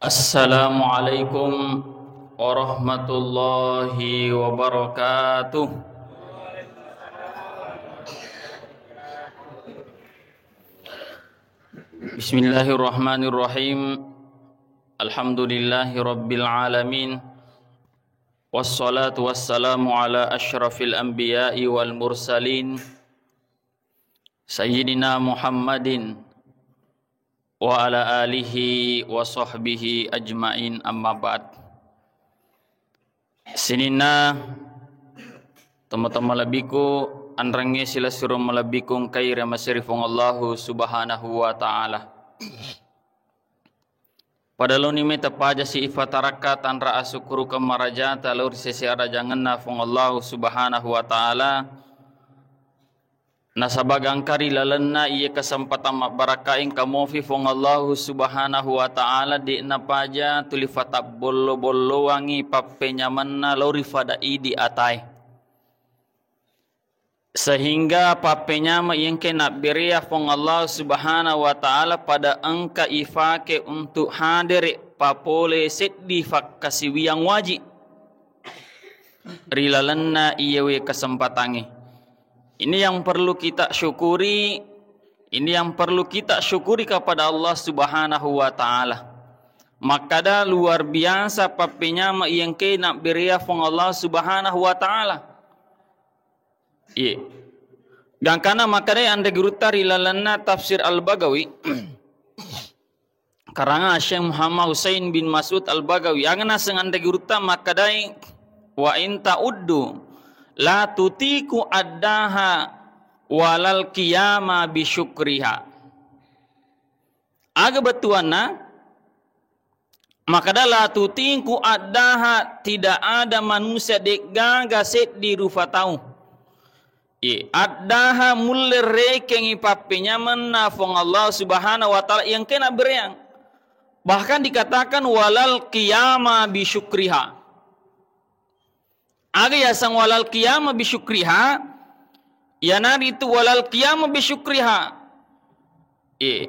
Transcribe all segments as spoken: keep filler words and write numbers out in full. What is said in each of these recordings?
Assalamualaikum warahmatullahi wabarakatuh. Bismillahirrahmanirrahim. Alhamdulillahi rabbil alamin. Wassalatu wassalamu ala asyrafil anbiya'i wal mursalin, Sayyidina Muhammadin wa ala alihi wa sahbihi ajmain, amma ba'd. Sininna tomatoa malebbiku, anrengnge silessureng malebbiku engkai riamaseri Puang Allahu Subhanahu wa Ta'ala. Pada laoni meta paja si ifatarakka tanra asukkurukeng marajata lao ri sese arajangenna Puang Allahu Subhanahu wa Ta'ala. Nasaba gangka ri lalenna iye kesempatan mabbarakka engka mofi Puang Allahu Subhanahu wa Ta'ala, de'na paja tuli fatabbollo-bollowangi pappenyamenna lao ri fada idi atae. Sehingga pappenyameng iye engkae nabberea Puang Allah Subhanahu wa Ta'ala pada engka ifake untuk hadere papole seddi fakkasiwiang wajib ri lalenna iyewe kesempatangnge. Ini yang perlu kita syukuri, ini yang perlu kita syukuri kepada Allah Subhanahu wa Ta'ala. Makkada luar biasa pappenyameng iye engkae nabberea Puang Allah Subhanahu wa Ta'ala. Iye. Gangkana makkedai anre gurutta ri lalenna Tafsir Al-Bagawi, karangeng Syekh Muhammad Husain bin Mas'ud Al-Bagawi, aga naseng anre gurutta makkedai, "Wa in ta'uddu la tutiku addaha walal qiyama bi syukriha." Aga bettuanna? Makkeda, "La tutingku addaha, tidak ada manusia de'gaga seddi rupa tau." Iye, addaha mulle rekengngi pappenyamenna Puang Allah Subhanahu wa Ta'ala yang kena bereang. Bahkan dikatakan, "Walal qiyama bi syukriha." Aga yaseng walal qiyama bi syukriha, iyanaritu walal qiyama bi syukriha. Eh,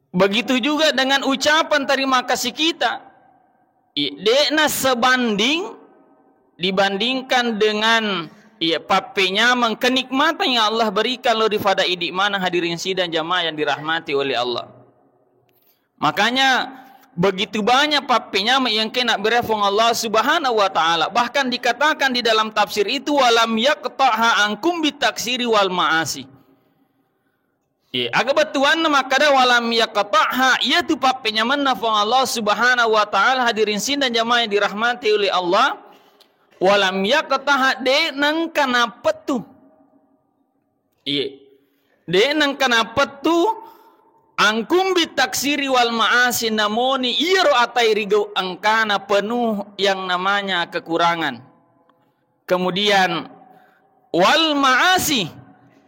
begitu juga dengan ucapan terima kasih kita. Eh, de'na sebanding dibandingkan dengan, iya, pappenyameng kenikmatan yang Allah berikan lo ri fada idi maneng hadirin sidang jamaah yang dirahmati oleh Allah. Makanya, begitu banyak pappenyameng yang kena bere Puang Allah Subhanahu wa Ta'ala. Bahkan dikatakan di dalam tafsir itu, "Walam yaqta'ha angkum bitaksiri wal ma'asi." Iya, aga bettuanna makkeda, "Walam yaqta'ha," iyatu pappenyamenna Puang Allah Subhanahu wa Ta'ala, hadirin sidang jamaah yang dirahmati oleh Allah. "Walam yaqta'ha," de' nengka nappettu. Iye. De' nengka nappettu angkum bitaksiri wal ma'asi, namoni iyaro atai rigau engkana penuh yang namanya kekurangan. Kemudian wal ma'asi,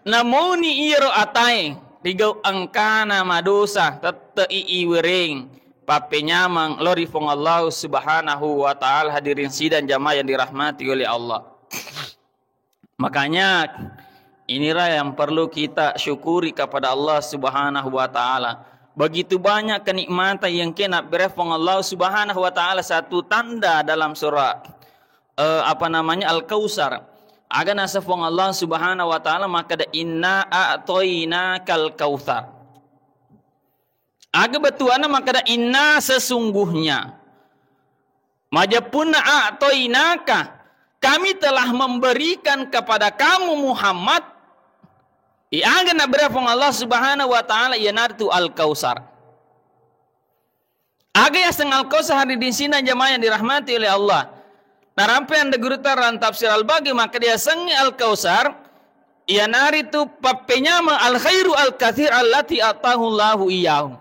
namoni iyaro atai rigau engkana madosa, tette'i iwereng pappenyameng lo ri Puang Allah Subhanahu wa Ta'ala, hadirin sidang jamaah yang dirahmati oleh Allah. Makanya, inilah yang perlu kita syukuri kepada Allah Subhanahu wa Ta'ala. Begitu banyak kenikmatan yang kena beri Puang Allah Subhanahu wa Ta'ala. Satu tanda dalam surah, eh, apa namanya, Al-Kautsar. Aga naseng Puang Allah Subhanahu wa Ta'ala makkeda, "Inna a'toina kal kautsar." Aga bettuanna makkeda, "Inna sesungguhnya." Majeppunna a'toinaka, kami telah memberikan kepada kamu Muhammad, iyaga nabbere Puang Allah Subhanahu wa Ta'ala, iyanaritu Al-Kautsar. Aga yaseng Al-Kautsar, hadirin sidang jamaah yang dirahmati oleh Allah. Narampe anre gurutta ran tafsir Al-Baghi, makkeda yasengnge Al-Kautsar, iyanaritu pappenyameng al-khairu al-katsir allati atahu Allahu iyyahu.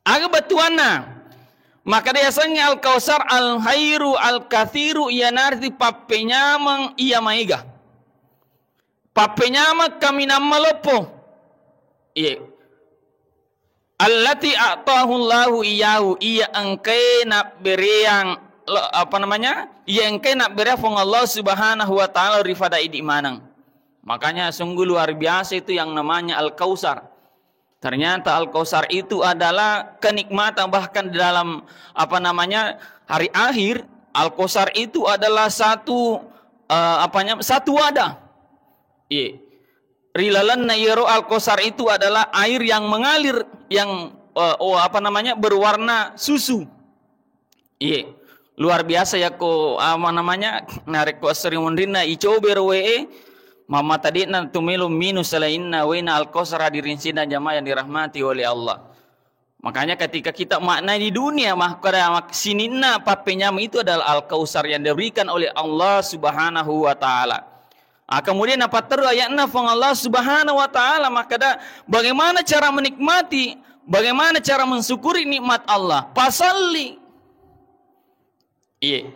Aga bettuanna? Makkeda yasengnge Al-Kautsar, al-khairu al-katsiru, iyanaritu pappenyameng iya maega. Pappenyameng kaminang maloppo. Iya. Allati a'tahu Allahu iyyahu, iya engkae nabbereang, lo-, apa namanya? Iya engkae nabbereang Puang Allah Subhanahu wa Ta'ala ri fada idi maneng. Makanya sungguh luar biasa itu yang namanya Al-Kautsar. Ternyata Al-Kausar itu adalah kenikmatan, bahkan di dalam, apa namanya, hari akhir, Al-Kausar itu adalah satu, eh, apanya, satu wadah. Iya. Ri lalenna iyaro Al-Kausar itu adalah air yang mengalir, yang, eh, oh, apa namanya, berwarna susu. Iya. Luar biasa yakko, apa namanya, narekko esso ri munrinna icobe ro wae, mamma tadina tu melo minung selainna waena Al-Kausar, hadirin sidang jamaah yang dirahmati oleh Allah. Makanya ketika kita maknai di dunia, makkada mak-, sininna pappenyameng itu adalah Al-Kausar yang diberikan oleh Allah Subhanahu wa Ta'ala. Ah, kemudian napatteru ayatna Puang Allah Subhanahu wa Ta'ala makkada, bagaimana cara menikmati, bagaimana cara mensyukuri nikmat Allah? Fasalli. Iya.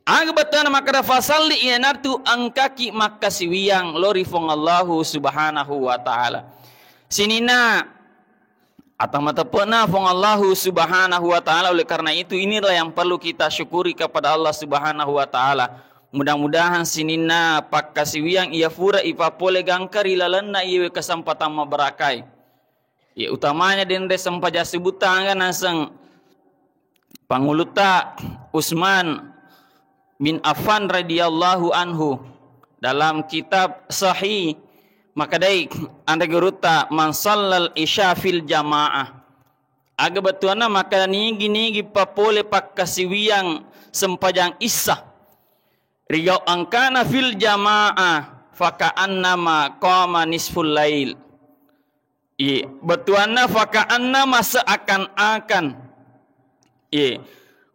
Aga bettuanna makkada fasalli, iyanaritu engkaki makkasiwiang lao ri Puang Allahu Subhanahu wa Ta'ala. Sininna atau mateppena Puang Allahu Subhanahu wa Ta'ala. Oleh karena itu, inilah yang perlu kita syukuri kepada Allah Subhanahu wa Ta'ala. Mudah-mudahan sininna pakkasiwiang iya fura ipapole gangka ri lalenna iyewe kesempatan mabbarakai. Ya, utamanya denre sempajang subuh tangga naseng Pangulutta Utsman bin Affan radhiyallahu anhu dalam kitab Sahih makkedai anre gurutta, "Man shallal isya fil jamaah." Aga bettuanna makkeda nigi-nigi papole pakkasiwiang sempajang issa rigau engkana fil jamaah, faka'annama qama nisful lail. Iya, bettuanna faka'annama seakan-akan. Iya.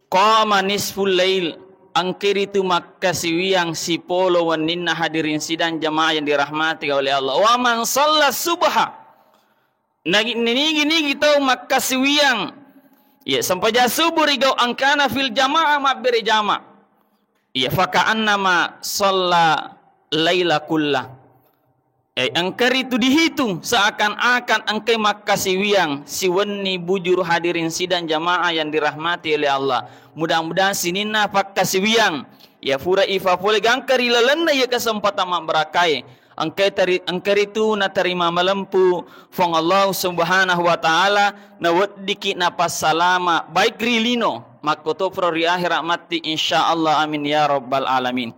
Qama nisful lail, engkaritu makkasiwiang sipolo wenninna, hadirin sidang jamaah yang dirahmati oleh Allah. Wa man shalla subha. Nagi-, nigi-nigi tau makkasiwiang. Iya, sempajang subuh rigau engkana fil jamaah, mabbere jama. Iya, faka'annama shalla laila kullah. Eh, engkaritu dihitung seakan-akan engkai makkasiwiang siwenni bujuru, hadirin sidang jamaah yang dirahmati oleh Allah. Mudah-mudahan sininna pakkasiwiang iya fura ipapole gangka ri lalenna iya kesempatan mabbarakai. Engkai teri-, engkaritu natarima malempu Puang Allah Subhanahu wa Ta'ala, naweddiki napassalama baik ri lino, makkotoparo ri akhirat matti, insyaallah, amin ya rabbal alamin.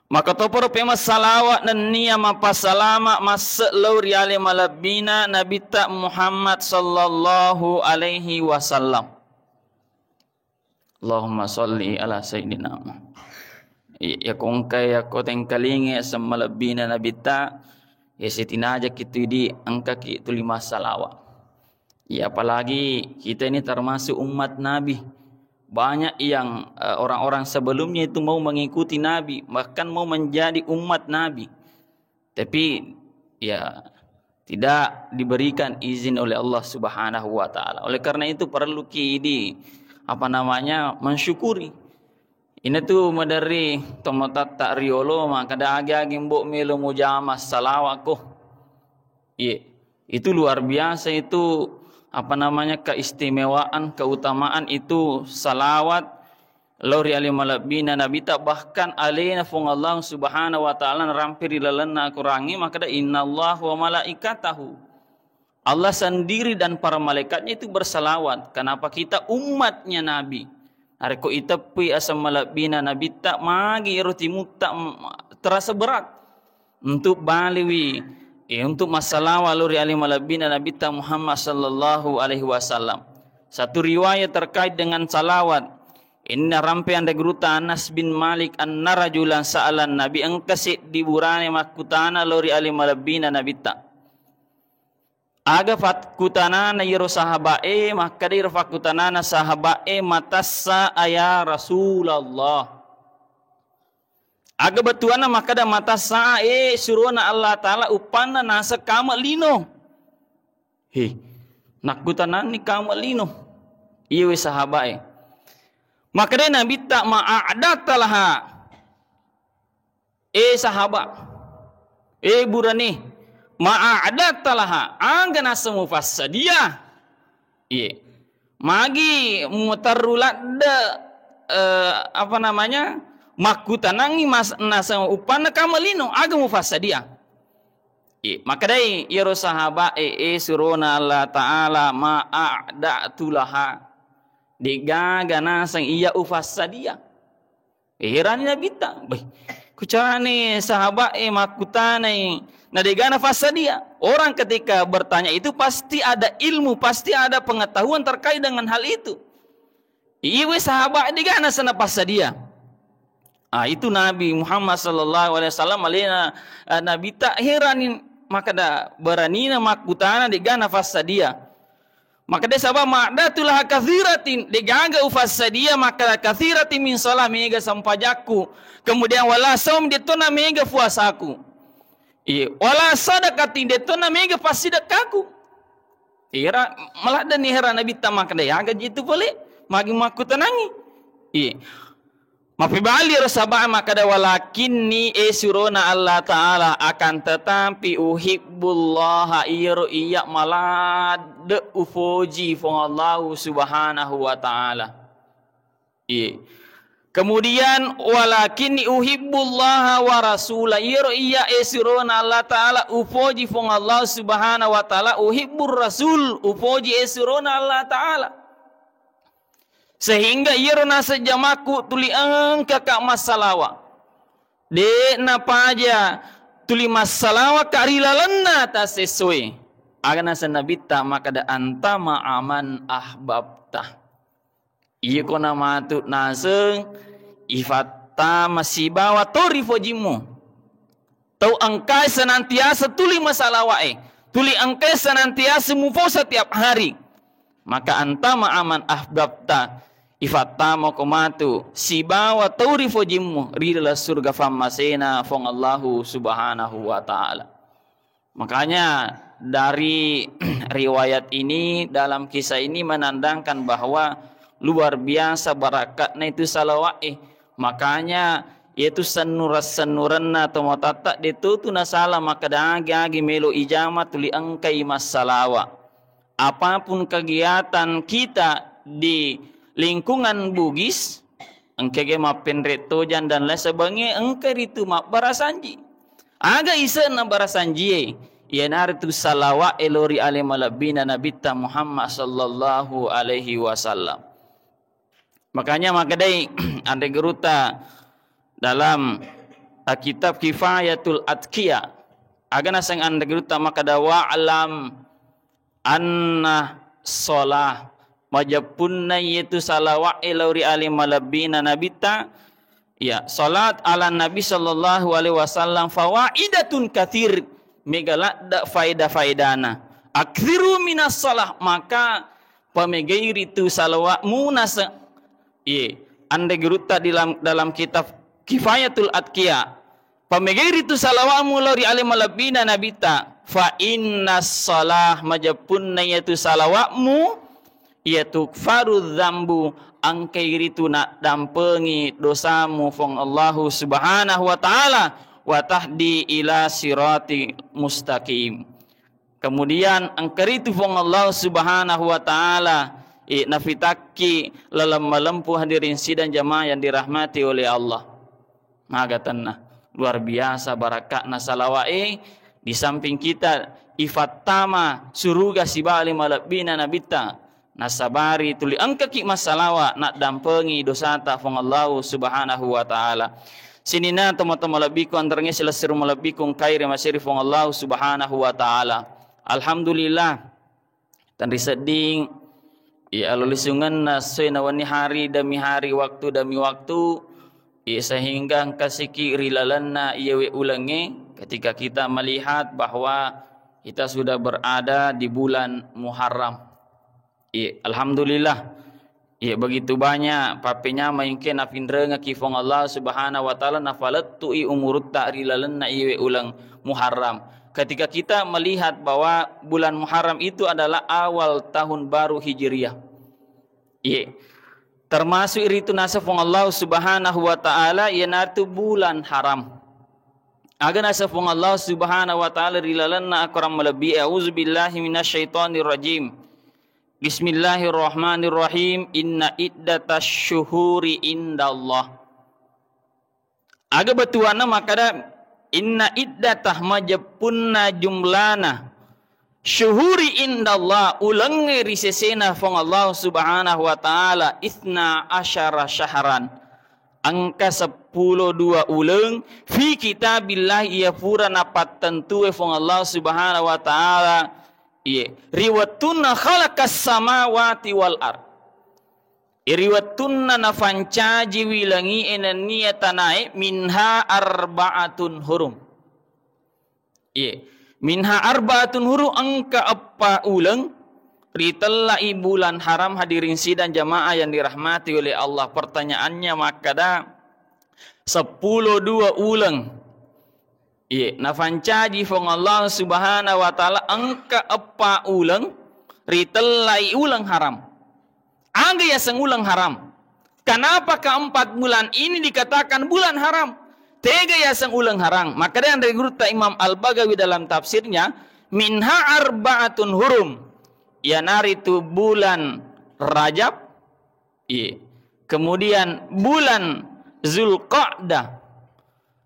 Makkotoparo pemeng salawat nennia mappasalama masse lao ri ale malebbina Nabitta Muhammad sallallahu alaihi wasallam. Allahumma shalli ala sayyidina Muhammad. Iya, iya, ko engka, iya, ko tengkalinga aseng malebbina Nabitta, iya, sitinajaki tu idi, engkaki tuli massalawa. Ya, apalagi kita ini termasuk umat Nabi. Banyak yang, eh, orang-orang sebelumnya itu mau mengikuti Nabi, bahkan mau menjadi umat Nabi. Tapi, ya, tidak diberikan izin oleh Allah Subhanahu wa Ta'ala. Oleh karena itu, perlu ki di, apa namanya, mensyukuri. Ina tu maderri tomatoatta riolo, makkeda agi-agi mbo melo mujama salawako. Iya, itu luar biasa itu, apa namanya, keistimewaan, keutamaan itu salawat lao ri ale malebbina Nabitta, bahkan alena Puang Allah Subhanahu wa Ta'ala narampe ri lalenna Al-Qurangnge makkeda, "Innallaha wa malaikatahu." Allah sendiri dan para malaikatnya itu bersalawat. Kenapa kita umatnya Nabi? Narekko iteppui aseng malebbina Nabitta, magi ero timutta m-, terasa berat untuk baliwi, eh, untuk massalawa lao ri ale malebbina Nabitta Muhammad sallallahu alaihi wasallam. Satu riwayat terkait dengan salawat. Inna rampe anre gurutta Anas bin Malik anna rajulan sa'alan Nabi, engka seddi burane makkutana lao ri ale malebbina Nabitta. Aga fakkutanana iyaro sahaba'e, makkeda iro fakkutanana sahaba'e, "Matassa ya Rasulullah?" Aga bettuanna makkeda, "Matassa e surona Allah Ta'ala uppanna naseng kame lino?" He, nakkutananni kame lino. Iyewe sahaba'e. Makkeda Nabitta, "Ma a'datta laha." Eh, sahaba, eh, burane, ma a'datta laha, aga naseng mufassadia? Iye. Magi muterru ladde, eh, apa namanya, makkutanangi mas-, naseng uppanna kame lino, aga mufassadia? I, makkedai iyaro sahaba'e, "E surona Allah Ta'ala, ma a'da'tu laha." De'gaga naseng iya ufassadia. Iherani Nabitta, "Beh, kucarani sahaba'e makkutanai, na de'gana fassadia?" Orang ketika bertanya itu pasti ada ilmu, pasti ada pengetahuan terkait dengan hal itu. Iwe sahabat de'gana sana passadia. Ah, itu Nabi Muhammad sallallahu alaihi wasallam alena, eh, Nabitta herani makkeda beranina makkutana de'gana fassadia. Makkeda saba ma'datu laha katsiratin, de'gaga ufassadia makkeda katsiratin min shalah, mega sempajakku. Kemudian wala shaum, de'tona mega puasaku. Iya, wala sadaqatin, de'tona mega passidekkaku. Ira maladdenni hera Nabitta makkeda, "Aga jitu pole, magi makkutanangi?" Iya. Mappebali ro sahabat makkeda, "Walakinni, e surona Allah Ta'ala, akan tetapi, uhibbullaha, iyaro iya maladde ufoji Puang Allahu Subhanahu wa Ta'ala." Iya. Kemudian, "Walakinni uhibbullaha wa rasula." Iyaro iya e surona Allah Ta'ala ufoji Puang Allah Subhanahu wa Ta'ala, uhibbur rasul, ufoji e surona Allah Ta'ala. Sehingga iyaro naseng jamakku tuli engkaka massalawa. De napaja tuli massalawa ka ri lalenna tasessoe. Aga naseng Nabitta makkeda, "Anta ma'aman ahbabta." Iyako namatu naseng ifattama sibawa to rifojimmu. Tau engkae senantiasa tuli masalawa'e, tuli engkae senantiasa mufau setiap hari. Maka anta ma'aman ahbabta, ifattamako matu sibawa tau rifojimmu ri laleng surga fammasena Puang Allahu Subhanahu wa Ta'ala. Makanya dari riwayat ini, dalam kisah ini menandakan bahwa luar biasa barakatna itu salawa'e. Makanya, yaitu sennureng-sennurenna tomatoatta, de'to tu nasala makkeda agi-agi melo ijama tuli engkai massalawa. Apapun kegiatan kita di lingkungan Bugis, engkage mappenre tojang dan lain sebagainya, engka ritu mabbarasanji. Aga isenna barasanjie? Iyanaritu salawa'e lao ri ale malebbina Nabitta Muhammad sallallahu alaihi wasallam. Makanya makkedai anre gurutta dalam, eh, kitab Kifayatul Atqiya, aga naseng anre gurutta makkeda, "Wa'lam anna shalah," majeppunna iyatu salawa'e lao ri ale malebbina Nabitta, ya, salat ala Nabi sallallahu alaihi wasallam, "fawaidatun katsir," mega ladde faedah-faedana. "Aktsiru minas shalah," maka pamegai ritu salawa'mu nase-, iye, anre gurutta di lam-, dalam kitab Kifayatul Atqiya, "Pamegai ritu salawa'mu lao ri ale malebbina Nabitta, fa innas shalah," majeppunna iyatu salawa'mu, iya tukfaru dzambu, engkai ritu naddampengi dosamu Puang Allahu Subhanahu wa Ta'ala, wa tahdi ila sirati mustaqim. Kemudian engka ritu Puang Allah Subhanahu wa Ta'ala, eh, nafitakki laleng malempu, hadirin sidang jamaah yang dirahmati oleh Allah. Magatanna, luar biasa barakatna salawa'e, di samping kita ifattama suruga sibali malebbina Nabitta, nasabari tuli engkaki massalawa, naddampengi dosata Puang Allahu Subhanahu wa Ta'ala. Sininna tomatoa malebbiku, antarengngé silessureng malebbiku engkaé ri masiri Puang Allahu Subhanahu wa Ta'ala. Alhamdulillah, tenrisedding, iya, alolisungenna essoé nawenni hari demi hari, waktu demi waktu, iya, sehingga engkasiki ri lalenna iyawé ulengngé, ketika kita melihat bahwa kita sudah berada di bulan Muharram. Iya, alhamdulillah. Iya, begitu banyak pappenyameng engkaé napinrengekki Puang Allah Subhanahu wa Ta'ala, nafalettu'i umurutta ri lalenna iyaé uleng Muharram. Ketika kita melihat bahwa bulan Muharram itu adalah awal tahun baru Hijriah. Iya. Termasuk ritu naseng Puang Allah Subhanahu wa Ta'ala, iyanaritu bulan haram. Aga naseng Puang Allah Subhanahu wa Ta'ala ri lalenna Al-Quran malebbi, "A'udzubillahi minasyaitonirrajim. Bismillahirrahmanirrahim. Inna iddatasy syuhuri indallah." Aga bettuanna makkeda, Inna iddatah, majeppunna jumlana, syuhuri indallah, ulengnge ri sesena Fuang Allah Subhanahu wa Ta'ala, itsna asyara syahran, engka seppulo dua uleng, fi kitabillah, iya pura napattentue Fuang Allah Subhanahu wa Ta'ala, iye, ri wettunna khalaqas samawati wal ard. Ri wettunna nafancajiwi langi'e nenniya tanae, minha arba'atun hurum. Iye. Minha arba'atun hurum, engka eppa uleng ritellai bulan haram, hadirin sidang jamaah yang dirahmati oleh Allah. Pertanyaannya makkada, seppulo dua uleng. Iye, nafancaji Fuang Allah Subhanahu wa Ta'ala engka eppa uleng ritellai uleng haram. Aga yaseng uleng haram? Kenapa keempat bulan ini dikatakan bulan haram? Tega yaseng uleng haram? Maka dari gurutta Imam Al-Baghawi dalam tafsirnya, minha arba'atun hurum, iyanaritu bulan Rajab, iye. Kemudian bulan Zulqa'dah,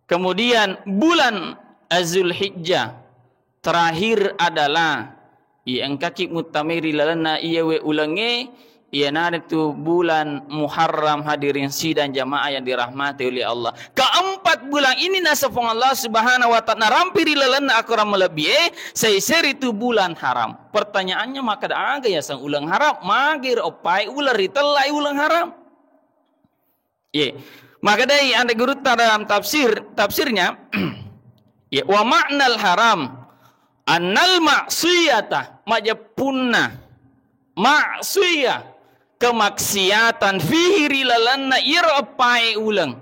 kemudian bulan Zulhijjah, terakhir adalah, iya engkaki muttamai ri lalenna iyawe ulengnge, iyanaritu bulan Muharram, hadirin sidang jamaah yang dirahmati oleh Allah. Keempat bulan ini naseng Fuang Allah Subhanahu wa Ta'ala narampi ri lalenna akorang malebbie, saiseritu bulan haram. Pertanyaannya, makkada aga yaseng uleng haram? Magi ro eppae uleng ritellai uleng haram? Ye. Makkedai anre gurutta dalam tafsir, tafsirnya, ye, wa ma'nal haram annal ma'siyata, majeppunna ma'siyah, kemaksiatan, fihi, ri lalenna iyaro eppae uleng.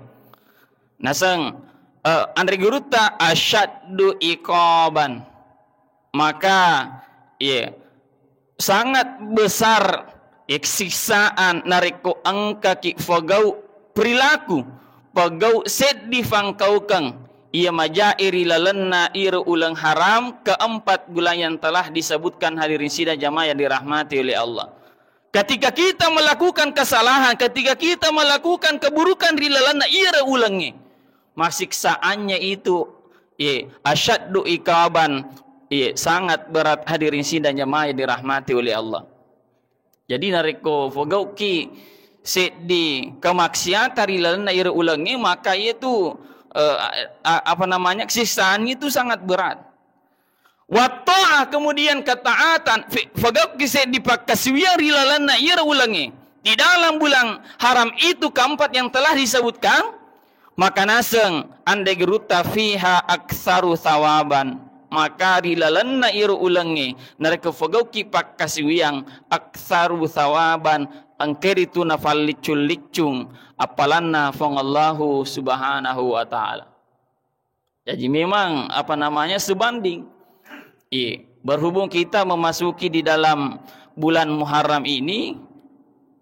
Naseng, eh, anre gurutta, asyaddu iqaban. Maka, ye, sangat besar, ye, siksaan narekko engkaki pegau perilaku, pegau seddi fangkaukeng, iya majae ri lalenna iro uleng haram keempat bulan yang telah disebutkan, hadirin sidang jamaah yang dirahmati oleh Allah. Ketika kita melakukan kesalahan, ketika kita melakukan keburukan ri lalenna iro ulengnge, masiksaannya itu, ye, asyaddu iqaban, ye, sangat berat, hadirin sidang jamaah yang dirahmati oleh Allah. Jadi narekko pogauki seddi kemaksiatan ri lalenna iro ulengnge, maka itu, eh, a-, a-, apa namanya, siksaannya itu sangat berat. Wa ta'ah, kemudian ketaatan, fi-, fagauki seddi pakkasiwiang ri lalenna iyaro ulengnge. Di dalam bulan haram itu keempat yang telah disebutkan, maka naseng anre gurutta fiha aktsaru tsawaban. Maka ri lalenna iyaro ulengnge, narekko fagauki pakkasiwiang, aktsaru tsawaban, engkaritu nafalliccung-liccung appalanna Fuang Allahu Subhanahu wa Ta'ala. Jadi memang, apa namanya, sebanding. Iya, berhubung kita memasuki di dalam bulan Muharram ini,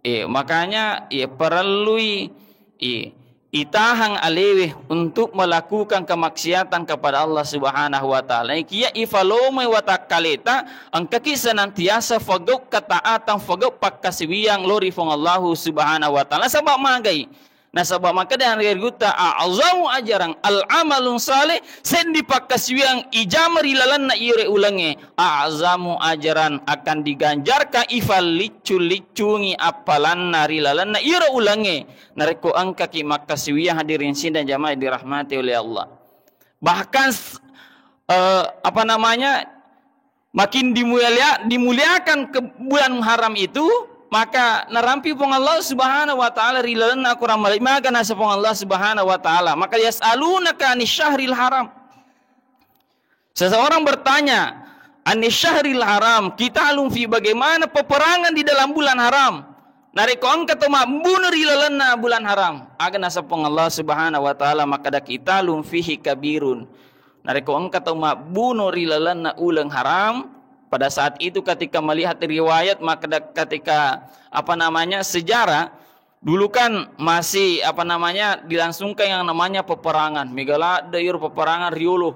iya, makanya, iya, perellui, iya, itahang alewe untuk melakukan kemaksiatan kepada Allah Subhanahu wa Ta'ala. Ikiya ifalomai watakkaleta, engkaki senantiasa fagau ketaatan, fagau pakkasiwiang lori Fuang Allahu Subhanahu wa Ta'ala. Sabab magai, nasaba makkeda anre gurutta, a'zamu ajaran al-amalun saleh, seddi pakkasiwiang ijama ri lalenna iyaro ulengnge, a'zamu ajaran, akan diganjarkan, ifalliccu-liccungi appalanna ri lalenna iyaro ulengnge, narekko engkaki makkasiwiang, hadirin sidang jamaah dirahmati oleh Allah. Bahkan s-, eh, apa namanya, makin dimulia-, dimuliakan ke bulan haram itu, maka narampi Puang Allah Subhanahu wa Ta'ala ri lalenna Al-Quran. Maga naseng Puang Allah Subhanahu wa Ta'ala, maka yas'alunaka anis syahril haram. Seseorang bertanya, anis syahril haram, qitalun fi, bagaimana peperangan di dalam bulan haram? Narekko engka to mabbuno ri lalenna bulan haram, aga naseng Puang Allah Subhanahu wa Ta'ala, makkeda qitalun fihi kabirun. Narekko engka tau mabbuno ri lalenna uleng haram, pada saat itu ketika melihat riwayat, maka da-, ketika, apa namanya, sejarah, dulu kan masih, apa namanya, dilangsungkan yang namanya peperangan. Mega ladde iyaro peperangan riolo.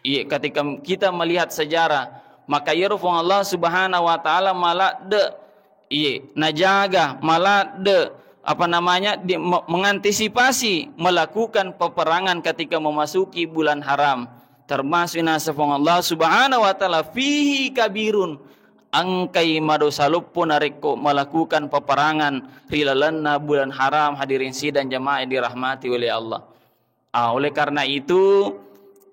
Iya, ketika kita melihat sejarah, maka iyaro Puang Allah Subhanahu wa Ta'ala maladde, iya, najaga, maladde, apa namanya, di, me-, mengantisipasi melakukan peperangan ketika memasuki bulan haram. Termasuk naseng Puang Allah Subhanahu wa Ta'ala, "Fihi kabirun," engkai madosa loppo narekko melakukan peperangan ri lalenna bulan haram, hadirin sidang jamaah yang dirahmati oleh Allah. Ah, oleh karena itu,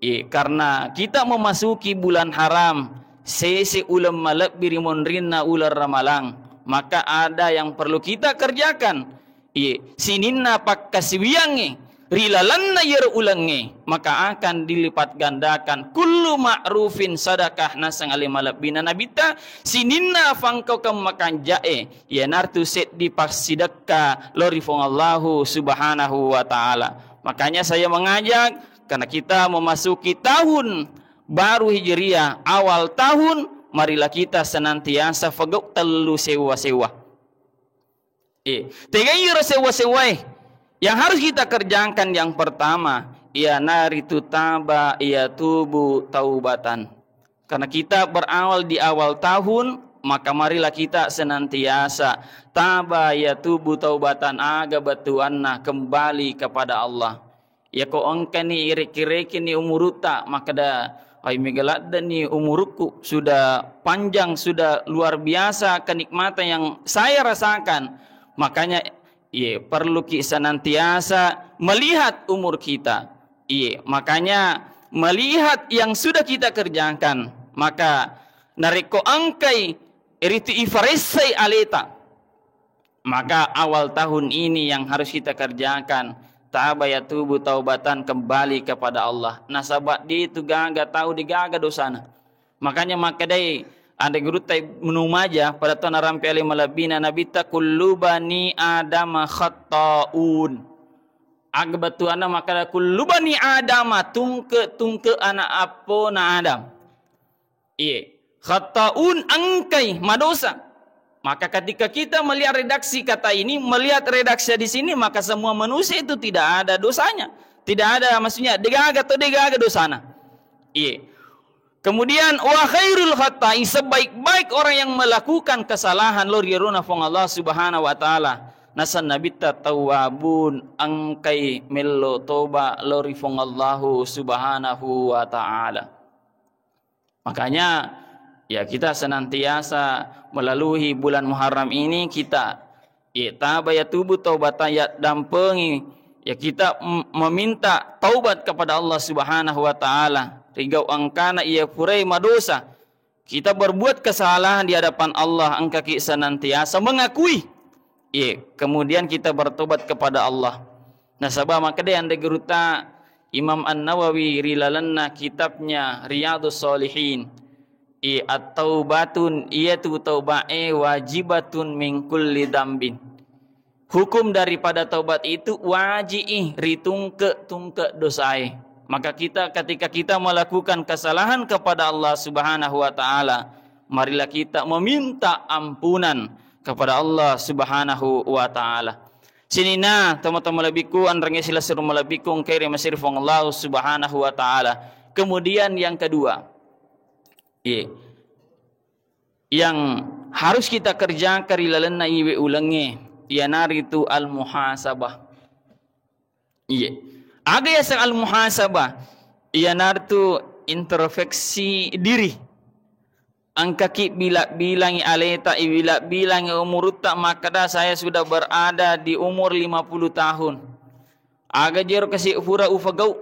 eh, karena kita memasuki bulan haram, sese uleng malebbi ri monrinna uleng Ramalang, maka ada yang perlu kita kerjakan. Iye, sininna pakkasiwiyangnge ri lalenna iyaro ulengnge, maka akan dilipat gandakan kullu ma'rufin sadakah, naseng ale malebbina Nabitta, sininna fangkaukeng makanja'e, iyanaritu seddi passidekka lao ri Puang Allahu Subhanahu wa Ta'ala. Makanya saya mengajak, karena kita memasuki tahun baru Hijriah, awal tahun, marilah kita senantiasa fagau tellu sewwa-sewwa. Eh, tegai ro sewwa-sewwae. Yang harus kita kerjakan yang pertama, iyanaritu taba yatubu taubatan. Karena kita berawal di awal tahun, maka marilah kita senantiasa taba yatubu taubatan, aga bettuanna kembali kepada Allah. Yako engkani ireki-rekeni umurutta, makkeda, "Ai, mega laddeni umurukku, sudah panjang, sudah luar biasa kenikmatan yang saya rasakan." Makanya, iye, perluki senantiasa melihat umur kita. Iye, makanya melihat yang sudah kita kerjakan, maka narekko engkai ritu ifaressai aleta, maka awal tahun ini yang harus kita kerjakan, taba yatubu taubatan, kembali kepada Allah. Nasaba de tu gaga tau, de gaga dosana. Makanya makkedai anre gurutta Ibnu Majah, pada tau narampe ale malebbina Nabitta, "Kullu bani Adam khatta'un." Aga bettuanna makkeda, "Kullu bani Adam," tungke-tungke anak appona Adam. Iye. Khatta'un, engkai madosa. Maka ketika kita melihat redaksi kata ini, melihat redaksi di sini, maka semua manusia itu tidak ada dosanya. Tidak ada, maksudnya, degaga atau degaga dosana. Iye. Kemudian, wa khairul khatta'in, sebaik-baik orang yang melakukan kesalahan lao ri iyarona Puang Allah Subhanahu wa Ta'ala. Naseng Nabitta, tawwabun, engkai mello toba lao ri Puang Allahu Subhanahu wa Ta'ala. Makanya, ya, kita senantiasa melalui bulan Muharram ini, kita, ya, taba yatubu taubatan, ya, dampengi, ya, kita m-, meminta taubat kepada Allah Subhanahu wa Ta'ala. Rigau engkana iya purai madosa. Kita berbuat kesalahan di hadapan Allah, engkaki senantiasa mengakui. Iya, kemudian kita bertobat kepada Allah. Nasaba makkeda anre gurutta Imam An-Nawawi ri lalenna kitabnya Riyadhus Shalihin, i, "At-taubatun, iyatu taubae, wajibatun min kulli dambin." Hukum daripada taubat itu waji'i ritungke-tungke dosae. Maka kita, ketika kita melakukan kesalahan kepada Allah Subhanahu wa Ta'ala, marilah kita meminta ampunan kepada Allah Subhanahu wa Ta'ala. Sininna tomatoa malebbiku, anrengnge silessureng malebbiku, engkae ri masiri Puang Allah Subhanahu wa Ta'ala. Kemudian yang kedua, iya, yang harus kita kerjakan ri lalenna iwe ulengnge, iyanaritu al-muhasabah. Iya. Aga yaseng al-muhasabah? Iyanaritu introspeksi diri. Engkaki bila-bilangi aleta, ibila-bilangi umurutta, makkeda, "Saya sudah berada di umur lima puluh tahun. Aga jero kasi pura ufagau?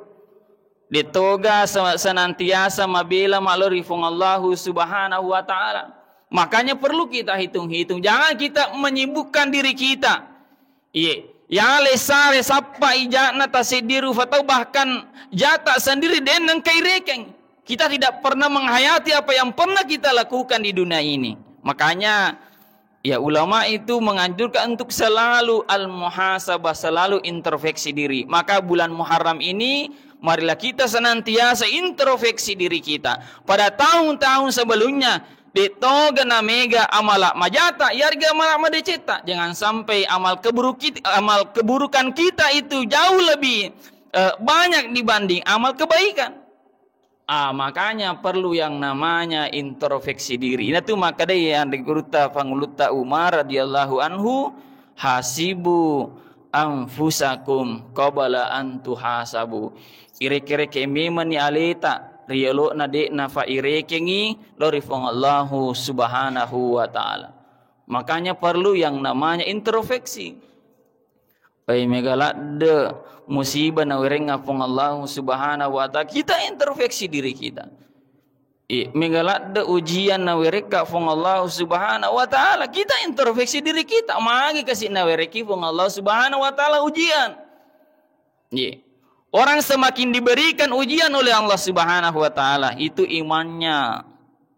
De toga sa-, senantiasa mabela malo ri Puang Allahu Subhanahu wa Ta'ala." Makanya perlu kita hitung-hitung. Jangan kita menyibukkan diri kita. Iye, yale sare sappa ija'na taseddi rufa tau, bahkan jata sendiri de nengkai rekeng. Kita tidak pernah menghayati apa yang pernah kita lakukan di dunia ini. Makanya, ya, ulama itu menganjurkan untuk selalu al-muhasabah, selalu introspeksi diri. Maka bulan Muharram ini, marilah kita senantiasa introspeksi diri kita. Pada tahun-tahun sebelumnya, de toga na mega amala majata, yarega amala madecetta. Jangan sampai amal keburuk kit-, amal keburukan kita itu jauh lebih, eh, banyak dibanding amal kebaikan. Ah, makanya perlu yang namanya introspeksi diri. Nah, tu makkedai anre gurutta Pangulutta Umar radhiyallahu anhu, "Hasibu anfusakum qabla an tuhasabu." Ireke-reke memenni aleta riolo'na de'na fairekengi lao ri Puang Allahu Subhanahu wa Ta'ala. Makanya perlu yang namanya introspeksi. Pai mega ladde musibah nawerengnga Puang Allahu Subhanahu wa Ta'ala, kita introspeksi diri kita. Eh, mega ladde ujian nawerekka Puang Allahu Subhanahu wa Ta'ala, kita introspeksi diri kita. Magi kasi nawerekki Puang Allahu Subhanahu wa Ta'ala ujian. Iya. Orang semakin diberikan ujian oleh Allah Subhanahu wa Ta'ala, itu imannya,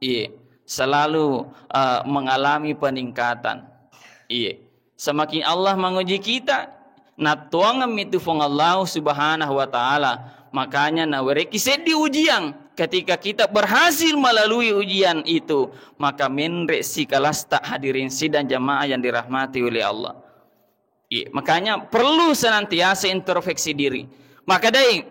iya, selalu, eh, mengalami peningkatan. Iya. Semakin Allah menguji kita, nattuangemmi tu Puang Allah Subhanahu wa Ta'ala. Makanya nawerekki seddi ujian. Ketika kita berhasil melalui ujian itu, maka menre sikalasta, hadirin sidang jamaah yang dirahmati oleh Allah. Iya, makanya perlu senantiasa introspeksi diri. Makkedai,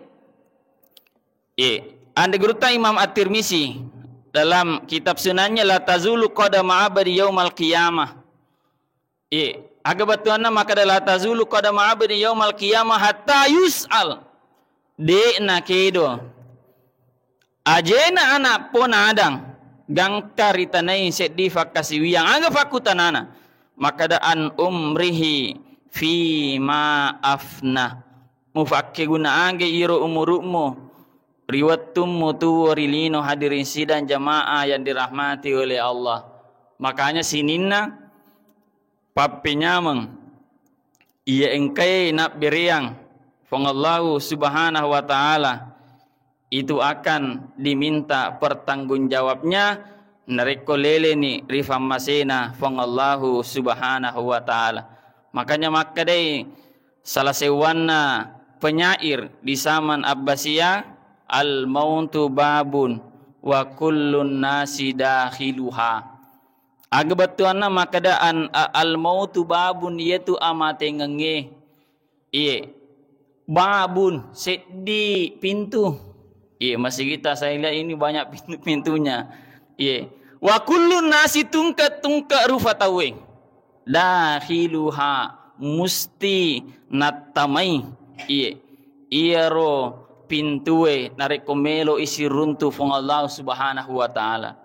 iya, ande gurutta Imam At-Tirmizi dalam kitab sunannya, "La tazulu qadama abdi yaumal qiyamah." Iya, aga bettuanna makkeda, "La tazulu qadama abdi yaumal qiyamah hatta yus'al." De'na kedo ajena ana' pona Adang gangka ritanai seddi fakkasiwiang. Aga fakkutanana? Makkeda, "An umrihi fima afna." Mufakkeguna aga iro umuru'mu ri wettummu tuwo ri lino, hadirin sidang jamaah yang dirahmati oleh Allah. Makanya sininna pappenyameng iya engkae nabbereang Puang Allahu Subhanahu wa Ta'ala, itu akan diminta pertanggungjawabnya narekko leleni ri fammasena Puang Allahu Subhanahu wa Ta'ala. Makanya makkedai salah seuwanna penyair di zaman Abbasiyah, "Al mautu babun wa kullun nasi dakhiluha." Aga bettuanna makkedaan, a-, al mautu babun, iyatu amatengengnge. Iye. Babun, seddi pintu. Iye, masih kita saya lihat ini banyak pintu-pintunya. Iye. Wa kullun nasi tungke-tungke rufa tauwe. Dakhiluha, musti nattamai. Iye. Iyaro pintue narekko melo isiruntu Puang Allah Subhanahu wa Ta'ala.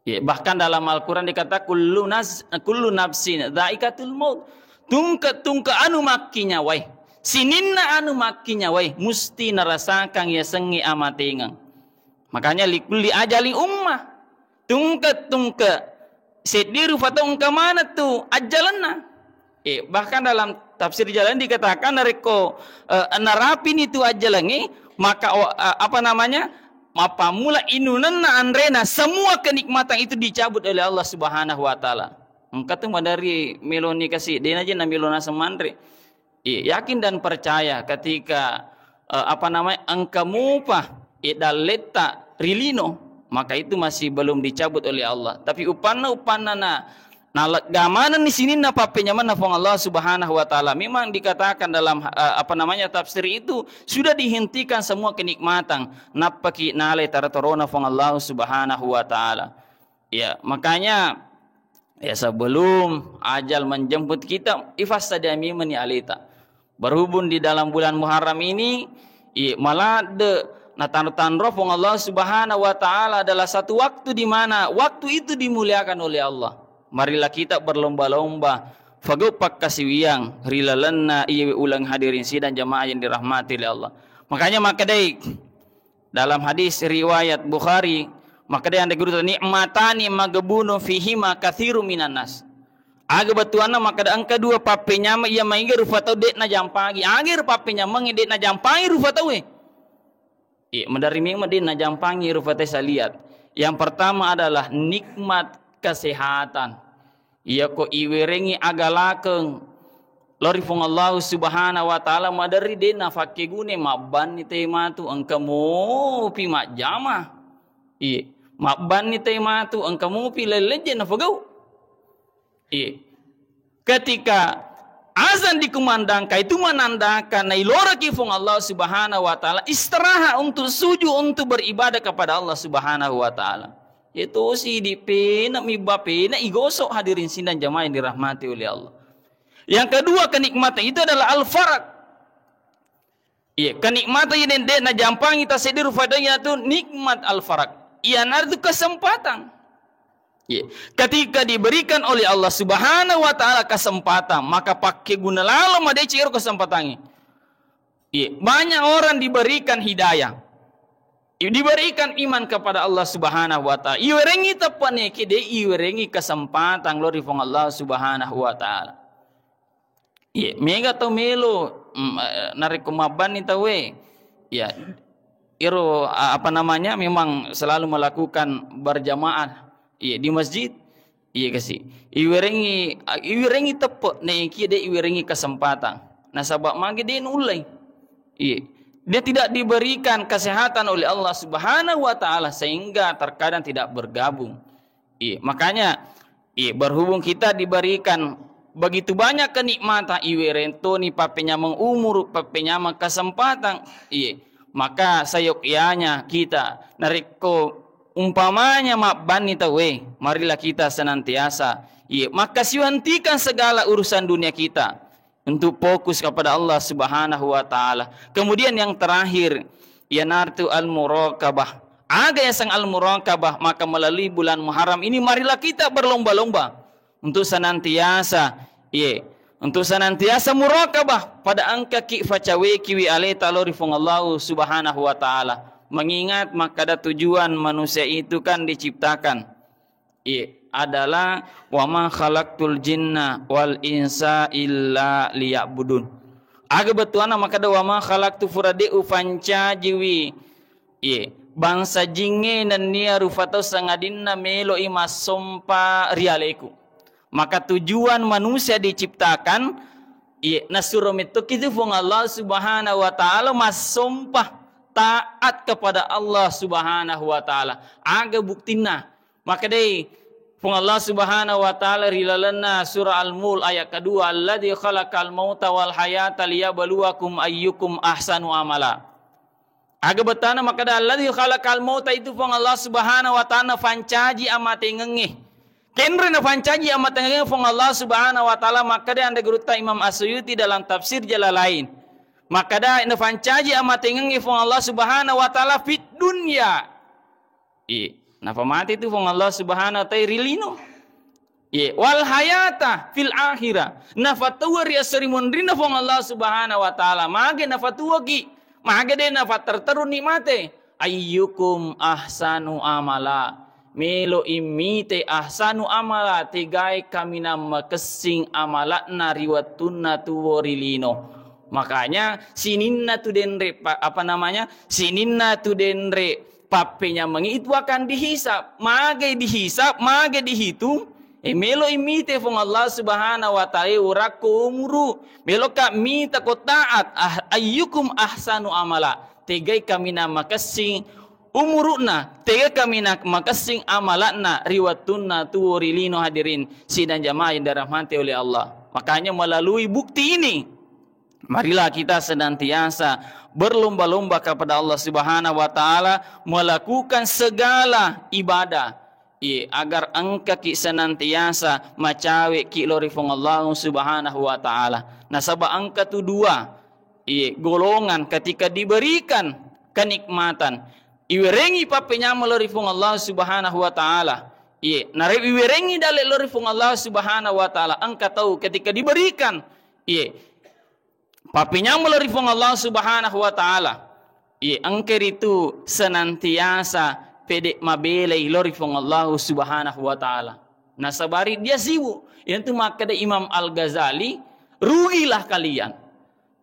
Ya, bahkan dalam Al-Quran dikata, "Kullu nas-, kullu nafsin dhaikatul maut." Tungke-tungke anu makkinyawae. Sininna anu makkinyawae musti narasakang yasengnge amatengeng. Makanya, "Likulli ajali ummah." Tungke-tungke seddi rufa tau engka maneng tu ajjalenna. Eh, bahkan dalam tafsir Jalalain dikatakan, narekko, eh, narapini tu ajjalengnge, maka, eh, apa namanya, mappammula inunenna anrena, semua kenikmatan itu dicabut oleh Allah Subhanahu wa Ta'ala. Engka tu maderri meloni kasi, dena je namelo naseng manre. Iya, yakin dan percaya ketika, eh, apa namanya, engka mupa, eh, dalletta ri lino, maka itu masih belum dicabut oleh Allah. Tapi upanna, upanna na, nalegga manenni sininna pappenyamenna Puang Allah Subhanahu wa Ta'ala. Memang dikatakan dalam, eh, apa namanya, tafsir itu, sudah dihentikan semua kenikmatan. Nappaki nalai tara-, torona Puang Allah Subhanahu wa Ta'ala. Ya, makanya, ya, sebelum ajal menjemput kita, ifassadiami meni aleta. Berhubung di dalam bulan Muharram ini, i-, maladde natanro-tanro Puang Allah Subhanahu wa Ta'ala adalah satu waktu di mana waktu itu dimuliakan oleh Allah. Marilah kita berlomba-lomba fagau pakkasiwiang ri lalenna iyewe uleng, hadirin sidang jamaah yang dirahmati oleh Allah. Makanya makkedai dalam hadis riwayat Bukhari, makkedai ande guru, "Nikmatani magbunun fihima katsirun minan nas." Aga bettuanna makkeda engka dua pappenyameng iya maega rufa tau de' najampangi. Aga ero pappenyamengnge de' najampangi rufa tauwe? Iya, maderri memang de' najampangi rufa tau saliat. Yang pertama adalah nikmat kesehatan. Iyako iwerengngi agalakeng lao ri Puang Allahu Subhanahu wa Ta'ala, maderri de' nafakkegune, mabbanni tau matu, engka mopi majjama. Iya, mabbanni tau matu, engka mopi lellejje nafagau. Iya. Ketika azan dikumandangkan, itu menandakan nailoraki Puang Allah Subhanahu wa Ta'ala, istirahat untuk sujud, untuk beribadah kepada Allah Subhanahu wa Ta'ala. Yatosi idi pena, mibba pena, igosok, hadirin sidang jamaah yang dirahmati oleh Allah. Yang kedua, kenikmatan itu adalah al-farag. Iya, kenikmatan yang de' najampangi taseddi rufa doi, iyanatu nikmat al-farag. Iyanaritu kesempatan. Iya. Ketika diberikan oleh Allah Subhanahu wa Ta'ala kesempatan, maka pakkeguna lalo madeceng ero kesempatangnge. Iya. Banyak orang diberikan hidayah, diberikan iman kepada Allah Subhanahu wa Ta'ala. Iwerengngi teppene, kede iwerengngi kesempatan lao ri Puang Allah Subhanahu wa Ta'ala. Iya, mega tau melo, mm, eh, narekko mabbanni tauwe, ya, ero, a-, apa namanya, memang selalu melakukan berjamaah, iya, di masjid, iya kasi. Iwerengngi, a-, iwerengngi teppe, naekia de' iwerengngi kesempatan. Nasaba magi de' nullei. Iya. Dia tidak diberikan kesehatan oleh Allah Subhanahu wa Ta'ala sehingga terkadang tidak bergabung. Iya, makanya, iya, berhubung kita diberikan begitu banyak kenikmatan, iwereng toni pappenyameng umuru, pappenyameng kesempatan, iya, maka sayokianya kita, narekko umpamanya mabbanni tauwe, marilah kita senantiasa, iya, maka siwantikan segala urusan dunia kita untuk fokus kepada Allah Subhanahu wa Ta'ala. Kemudian yang terakhir, iyanaritu al-muraqabah. Aga yaseng al-muraqabah? Maka melalui bulan Muharram ini, marilah kita berlomba-lomba untuk senantiasa, ye, untuk senantiasa muraqabah pada engkaki facawekiwi aleta lao ri Puang Allah Subhanahu wa Ta'ala. Mengingat makkada tujuan manusia itu kan diciptakan, iya, adalah, "Wa ma khalaqtul jinna wal insa illa liya'budun." Aga bettuanna makkada, "Wa ma khalaqtu," fura de' ufancajiwi, iya, bangsa jingnge nennia rufa tau sangadinna melo'i massompa ri aleku. Maka tujuan manusia diciptakan, iya, nasuro mettoki tu Puang Allah Subhanahu wa Ta'ala massompa, taat kepada Allah Subhanahu wa Ta'ala. Aga buktinna? Makkedai Puang Allah Subhanahu wa Ta'ala ri lalenna surah Al-Mulk ayat kedua, "Alladzi khalaqal mauta wal hayata liyabluwakum ayyukum ahsanu amala." Aga bettuanna makkeda, "Alladzi khalaqal mauta," itu Puang Allah Subhanahu wa Ta'ala nafancaji amatengengnge. Kenre nafancaji amatengengnge Puang Allah Subhanahu wa Ta'ala, makkeda anre gurutta Imam As-Suyuti dalam tafsir Jalalain. Makkeda nafancaji amatengengnge Puang Allah Subhanahu wa Ta'ala fit dunya. Iya. Napamate tu Puang Allah Subhanahu wa Ta'ala ri lino. Iya. Wal hayata fil akhirah. Nafatua ri esso ri munrinna Puang Allah Subhanahu wa Ta'ala. Mage nafatuaki? Mage de nafatterteru nikmate? Ayyukum ahsanu amala. Melo immite ahsanu amala, tegae kaminang makessing amala'na ri wettunna tuwo ri lino. Makanya sininna tu denre pa-, apa namanya? Sininna tu denre pappenyamengngi itu akan dihisab. Mage dihisab, mage dihitung? E, melo imite Puang Allah Subhanahu wa Ta'ala urakko umuru. Meloka mita ko taat, ah, ayyukum ahsanu amala. Tegai kaminang makessing umuru'na, tegai kaminang makessing amala'na ri wettunna tuwo ri lino, hadirin sidang jamaah yang dirahmati oleh Allah. Makanya melalui bukti ini, marilah kita senantiasa berlomba-lomba kepada Allah Subhanahu wa Ta'ala, melakukan segala ibadah, iya, agar engkaki senantiasa macaweki lao ri Puang Allah Subhanahu wa Ta'ala. Nasaba engka tu dua, iya, golongan ketika diberikan kenikmatan, iwerengi pappenyameng lao ri Puang Allah Subhanahu wa Ta'ala. Iya, nare iwerengi dalle lao ri Puang Allah Subhanahu wa Ta'ala. Engka tau ketika diberikan, iya, pappenyameng lao ri Puang Allah Subhanahu wa Ta'ala, iya, engka ritu senantiasa pede mabelai lao ri Puang Allah Subhanahu wa Ta'ala. Nasabari dia sibuk. Iyantu makkeda Imam Al-Ghazali, "Rugilah kalian."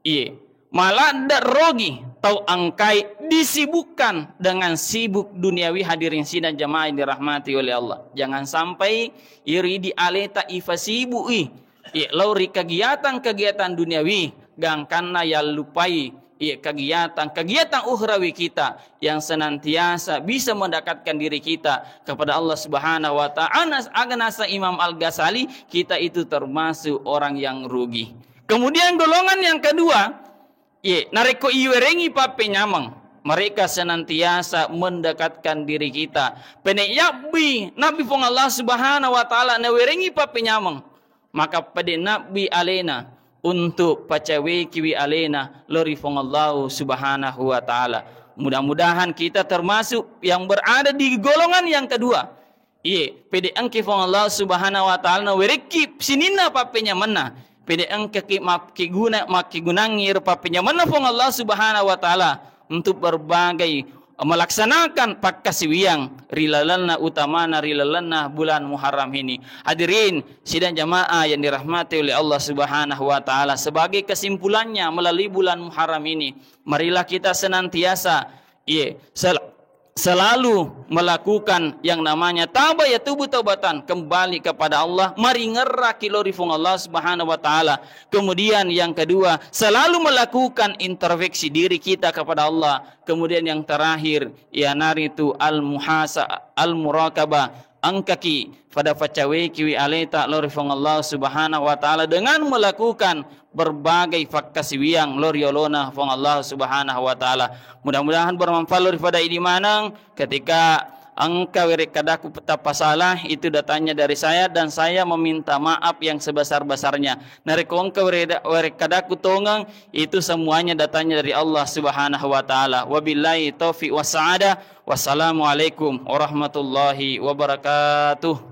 Iya. Maladde rogi tau engkai disibukkan dengan sibuk duniawi, hadirin sidang jamaah yang dirahmati oleh Allah. Jangan sampai iri di aleta ifasibui, iya, lao ri kegiatan-kegiatan duniawi, gangkanna yallupai, iya, kegiatan-kegiatan ukhrawi kita yang senantiasa bisa mendekatkan diri kita kepada Allah Subhanahu wa Ta'ala. Anas-, aga naseng Imam Al-Ghazali, kita itu termasuk orang yang rugi. Kemudian golongan yang kedua, iya, narekko iwerengi pappenyameng, mereka senantiasa mendekatkan diri kita. Pene yabbi Nabi Puang Allah Subhanahu wa Ta'ala nawerengi pappenyameng. maka pede nabbi alena untuk pacawekiwi alena lao ri Fuang Allah Subhanahu wa Ta'ala. Mudah-mudahan kita termasuk yang berada di golongan yang kedua. Iye, pede engke Fuang Allah Subhanahu wa Ta'ala nawerekki sininna pappenyamenna. Pede engkaki makkeguna-, makkegunangngi ro pappenyamenna Fuang Allah Subhanahu wa Ta'ala untuk berbagai melaksanakan pakkasiwiang ri lalenna, utamana ri lalenna bulan Muharram ini. Hadirin sidang jamaah yang dirahmati oleh Allah Subhanahu wa Ta'ala, sebagai kesimpulannya melalui bulan Muharram ini, marilah kita senantiasa, iye, sel-, selalu melakukan yang namanya taba yatubu taubatan, kembali kepada Allah, maringerraki lao ri Fuang Allah Subhanahu wa Ta'ala. Kemudian yang kedua, selalu melakukan introspeksi diri kita kepada Allah. Kemudian yang terakhir, iyanaritu al-muhasa-, al-murakabah. Engkaki pada pacawekiwi aleta lao ri Fuang Allah Subhanahu wa Ta'ala dengan melakukan berbagai pakkasiwiang lao ri olona Fuang Allah Subhanahu wa Ta'ala. Mudah-mudahan bermanfaat lao ri pada idi maneng ketika engka werekkadaku tappa salah, itu datangnya dari saya dan saya meminta maaf yang sebesar-besarnya. Narekko engka wereda-, werekkadaku tongeng, itu semuanya datangnya dari Allah Subhanahu wa Ta'ala. Wabillahi taufiq wassa'adah. Wassalamualaikum warahmatullahi wabarakatuh.